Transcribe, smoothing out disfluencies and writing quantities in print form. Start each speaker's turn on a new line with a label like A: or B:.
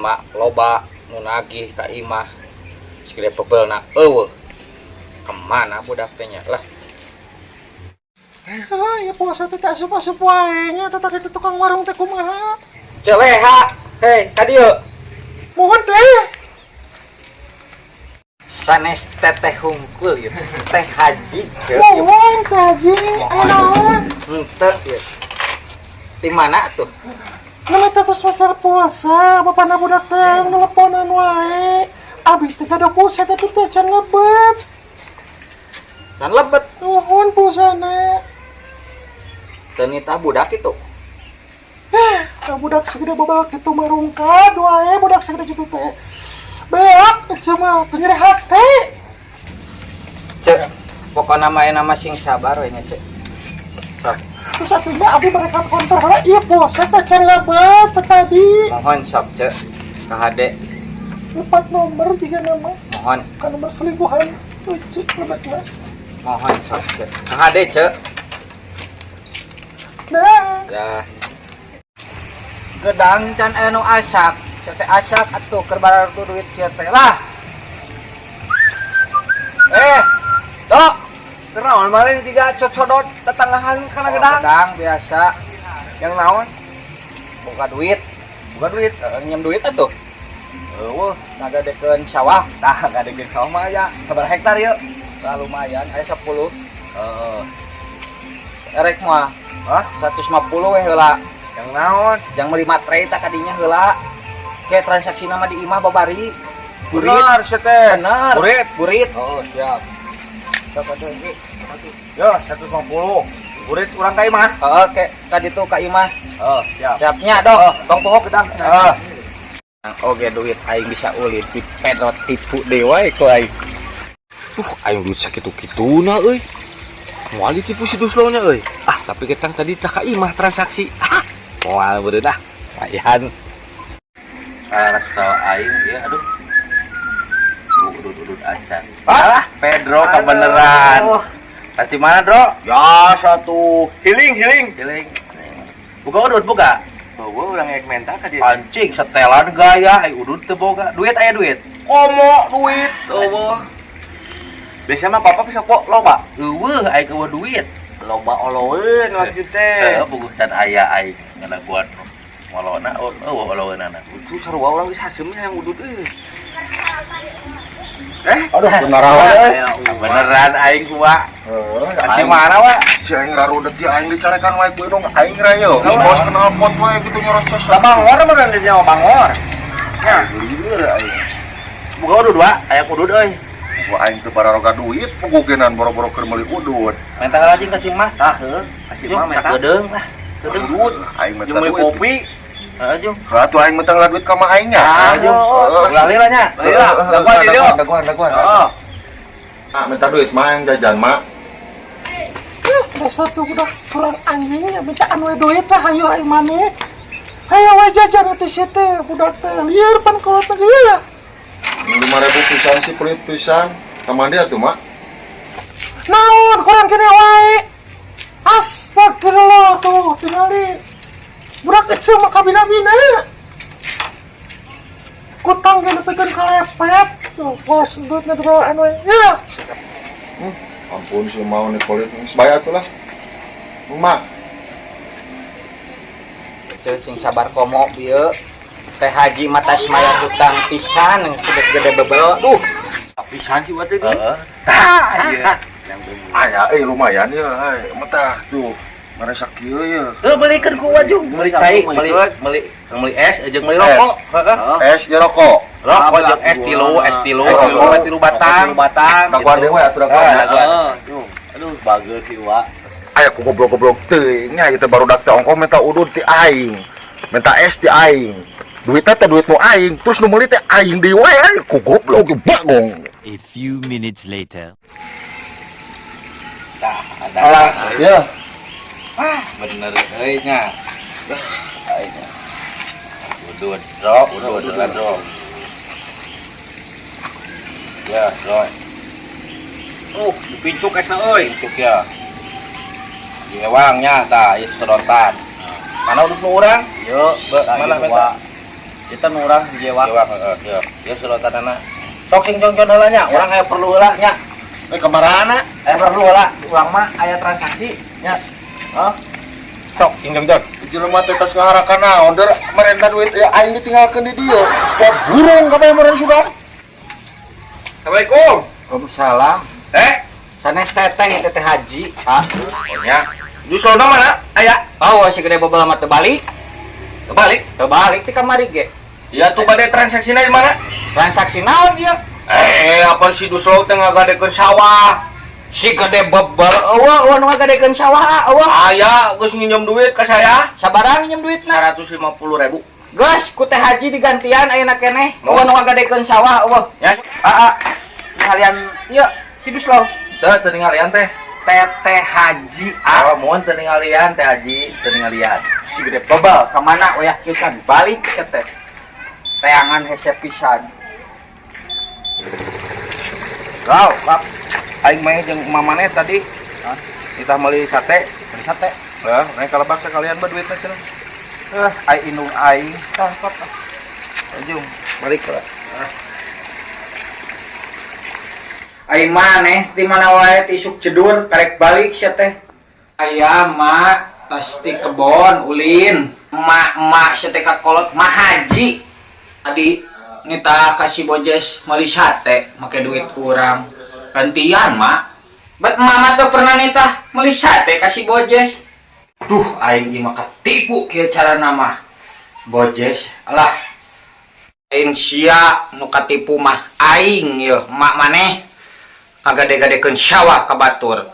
A: Jelema loba nu nagih ka imah, segede bebelna euweuh. Kemana budak teh nya lah?
B: Ah, ya puasa teh tak asup-asup wae nya, teh tadi teh tukang warung teh kumaha?
A: Celeha, hei, ka dieu.
B: Mohon teh.
A: Sanes Teteh hungkul ieu, Teh Haji, Ceu.
B: Mohon, Teh Haji, aya naon?
A: Henteu ieu. Di mana tuh?
B: Namanya teh tos pasar puasa, bapana budak teh nelponan wae. Abi teh kada pulsa, tapi teh can lebet.
A: Can lebet?
B: Nuhun pulsana.
A: Teu nitah budak itu?
B: Eh, budak segede bobal kitu marungkad wae, budak segede kitu teh. Beak cuma teu nyeri hate.
A: Cek, pokokna mah nama sing sabar we nya, Cek. Sok.
B: Terus atuh mah abi mereka konter heula, ieu pulsa teh can lebet teh tadi.
A: Mohon sok, Cek. Kahade.
B: Empat nomor tiga nama.
A: Mohon.
B: Kan nomor selingkuhan. Lucu lebet mah.
A: Mohon sok, Cek. Kahade, Cek.
B: Nah.
A: Ya. Gedang can aya nu asak, teh asak atuh keur barartu duit kieu teh lah. Eh, Dok.
C: Kenaon maling tiga cocodot tetanggahan kana
A: Oh,
C: gedang?
A: Gedang biasa.
C: Yang naon?
A: Buka duit.
C: Buka duit.
A: Nyem duit atuh.
C: Euweuh.
A: Ngagadekeun sawah.
C: Tah, ngadekeun sawah mah aya. Sabaraha hektar ieu?
A: Lah, lumayan, aya 10.
C: Heeh.
A: Erek mah?
C: Hah?
A: 150 we heula.
C: Yang naon?
A: Jang meuli materai tak kadinya heula. Kayak transaksi nama di imah babari. Burit.
C: Bener sia teh.
A: Bener.
C: Burit.
A: Burit.
C: Oh, siap.
A: Sok atuh iki.
C: Yo, 150. Burit urang ka imah.
A: Heeh, kayak tadi tuh ka imah.
C: Oh, siap.
A: Siapnya, Dok.
C: Oh, tong poho gedang.
A: Heeh. Oke, duit aing bisa ulin, si Pedro tipu dewa ku aing.
D: Aing duit sakitu-kituna euy. Moal ditipu si Duslo nya euy. Ah, tapi ketang tadi tak ka imah transaksi. Ah, moal beureun ah. Lumayan.
E: Kesel aing ya, aduh. Udut-udut acan.
C: Ah,
E: Pedro kebeneran. Pasti mana, Bro?
C: Ya, satu healing healing.
E: Giling. Buka udut, buka.
C: Bawa urang ek menta ka dia.
E: Anjing, setelan gaya, ai udut teu boga. Duit aya duit.
C: Komo duit.
E: Euweuh.
C: Biasanya mah papa bisa kok loba.
E: Euweuh, aing euweuh duit.
C: Loba oloeun maksud teh.
E: Heuh, puguh can aya aing ngadaguan. Molona euweuh oloeunana.
C: Itu sarua urang geus haseum yang udut euy. Eh,
F: Aduh, bener wae.
E: Beneran aing kuwa.
F: Heeh,
E: Pasti mana, wa?
F: Si aing rarudet, si aing dicarekan wae ku dong aing ra yo. Geus bos knalpot wae gitu nyerocos.
C: Lah, bangor mah kan dia bangor.
F: Ya, lieur aing.
E: Buka udut, wa. Aya udut euy.
F: Gua aing teu bararoga duit, pugugenan boro-boro keur meuli udut.
E: Menta heula jeung ka si Mah.
C: Tah, heuh. Kasih mah menta.
E: Sakedeung lah. Kedeung.
F: Udut aing menta
C: Jeung meuli
F: duit.
C: kopi.
E: Heeh, jeung.
F: Lah tuh aing menta duit ka mah aing nya.
C: Ah,
E: jeung.
F: Heeh.
E: Ulah lila nya.
C: Lila, daguan di dieu.
F: Daguan, daguan.
C: Heeh.
F: Ah, minta duit mah yang jajan mah.
B: Dasar tuh budak kurang anjing ya, mintaan we duit lah, hayo aing maneh. Hayo we jajan atuh sia teh, budak teh lieur pan kolot teh ya.
F: 5.000 pisan sih, pelit pisan. Ka mandi atuh, Mak.
B: Naon kurang kene wae. Astagfirullah, tuh tingali. Budak kecil mah kabina-bina. Kutang ge nepikeun ka lepet. Tuh, bos duitna dibawaan we. Ya.
F: Ampun sih mau nih pelit. Sebaya atuh lah. Mak,
A: Ceu, sing sabar komo bieu. Teh Haji mah tas mayar hutang pisan yang sebut gede bebel. Duh,
C: Pisan sih buat itu.
E: Heeh.
C: Tah, iya. Yang bener.
F: Aya euy lumayan ya, euy. Metah tuh. Merasa kieu ya.
E: Heuh, beulikeun ku wajung. Meuli cai, meuli meuli meuli es jeung meuli rokok. Heeh.
F: Es ya rokok.
E: Rokok jeung es tilu, es tilu,
F: Es
E: tilu,
F: tilu.
E: tilu batang.
C: Tilu batang.
F: Daguan deui atuh daguan.
E: Ah, daguan.
C: Heeh. Tuh. Aduh, bagus sih, Wak.
F: Aya ku goblok-goblok teuing nya ieu teh, barudak teh ongkoh minta udud ti aing. Minta es ti aing. Duitnya teh duit nu aing, terus nu meuli teh aing deui wae, ku goblok bagong.
G: A few minutes later.
A: Tah, ada.
F: Alah, ya.
A: Bener euy nya.
E: Udud, bro, udud, udud, bro. Ya, bro.
C: Dipincuk esna euy.
E: Pincuk ya. Diewangnya tah, ieu sedotan. Mana udud nu urang?
C: Yo,
E: Be, mana
C: ieu,
E: menta?
C: Wak.
E: Kita nu urang jewak.
A: Jewak heeh, ieu. Ieu sorotanana.
E: Sok sing jongjon heula nya, urang aya perlu heula nya.
F: Eh kamarana?
E: Aya perlu heula, urang mah aya transaksi nya. Hah?
A: Sok sing jongjon.
F: Jelema teh tas ngaharakan naon der merenta duit ya aing ditinggalkeun di dieu. Wah burung kabeh meureun sudah.
A: Assalamualaikum.
C: Waalaikumsalam.
A: Eh,
C: Sanes teteh teteh haji. Ah,
A: nya. Duslona mana? Aya.
C: Oh, si gede bobel mah teu balik.
A: Kebalik.
C: Teu balik ti kamari ge.
A: Ya tuh bade transaksina di mana?
C: Transaksi naon ieu?
A: Eh, apa si Duslo teh ngagadekeun sawah?
C: Si gede bebel eueuh eueuh nu ngagadekeun sawah eueuh.
A: Aya geus nginjem duit ka saya
C: Sabaraha nginjem duitna?
A: 150.000.
C: Geus ku teh haji digantian ayeuna keneh. Eueuh nu ngagadekeun sawah eueuh.
A: Ya,
C: Aa, ngalian ieu si Duslo.
E: Teu teu ningalian teh.
C: Teteh haji ah.
E: Ah, mun teu ningalian teh haji, teu ningalian.
C: Si gede bebel kamana wayah kieu can balik ke teh. Teangan hese pisan.
A: Kau, kap. Aing main jeung mamane tadi. Hah? Kita meuli sate,
C: Beli sate.
A: Heh, naik kalebak sekalian bae duitna cenah.
C: Eh, ai indung aing tah kap.
A: Ajung, balik lah.
C: Ai maneh ti mana wae ti isuk cedur karek balik sia teh. Aya mak tas ti kebon ulin. Emak emak sia teh kakolot mah haji. Tadi nita kasih bojes meuli sate make duit urang. Gantian mak. Bet mama tuh pernah nita meuli sate kasih bojes. Duh aing ieu mah katipu kieu carana mah. Bojes alah. Aing sia nu katipu mah aing yeuh mak maneh ngagade-gadekeun sawah ka batur.